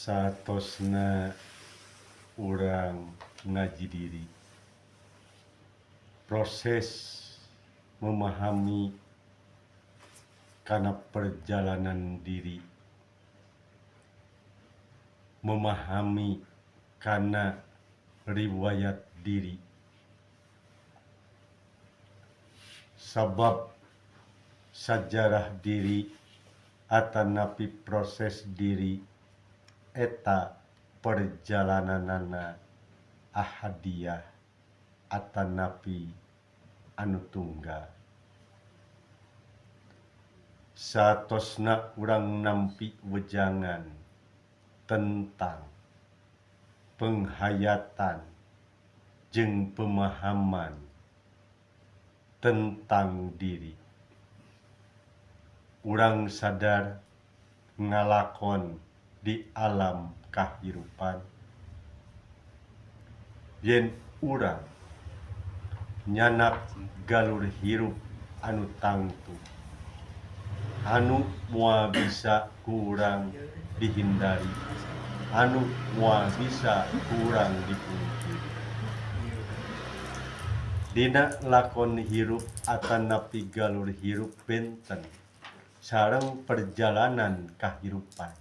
Satosna urang ngaji diri, proses memahami kana perjalanan diri, memahami kana riwayat diri, sabab sajarah diri atanapi proses diri eta perjalananana ahadiyah atanapi anu tunggal. Satosna urang nampi wejangan tentang penghayatan jeung pemahaman tentang diri, urang sadar ngalakon di alam kahirupan yen urang nyanak galur hirup anu tangtu anu moal bisa kurang dihindari, anu moal bisa kurang dipungkiri. Dina lakon hirup atanapi galur hirup benten sareng perjalanan kahirupan.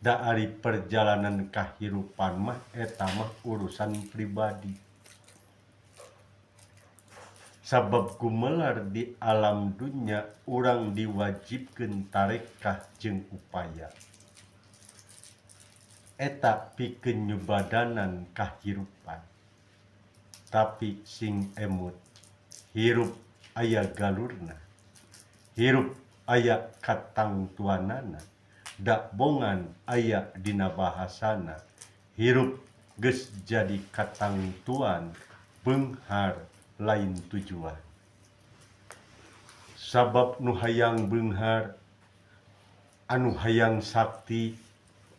Da ari perjalanan kahirupan mah eta mah urusan pribadi. Sabab gumelar di alam dunya urang diwajibkeun tarekah jeung upaya. Eta pikeun nyubadanan kahirupan. Tapi sing emut, hirup aya galurna, hirup aya katangtuanana, dak bongan aya dina bahasana, hirup geus jadi katangtuan beunghar lain tujuan. Sabab nu hayang beunghar, anu hayang sakti,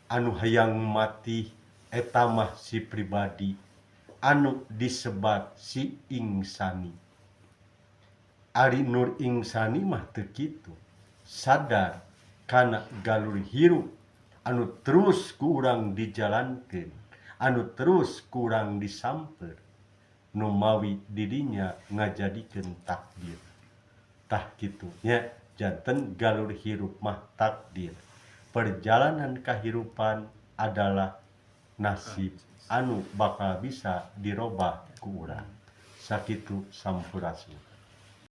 anu hayang mati, eta mah si pribadi anu disebat si insani. Ari nur insani mah teu kitu, sadar kana galur hirup anu terus kurang dijalankeun, anu terus kurang disamper, nu mawi dirinya ngajadikeun takdir. Tah kitu nya, janten galur hirup mah takdir. Perjalanan kahirupan adalah nasib anu bakal bisa dirobah ku urang. Sakitu, sampurasun.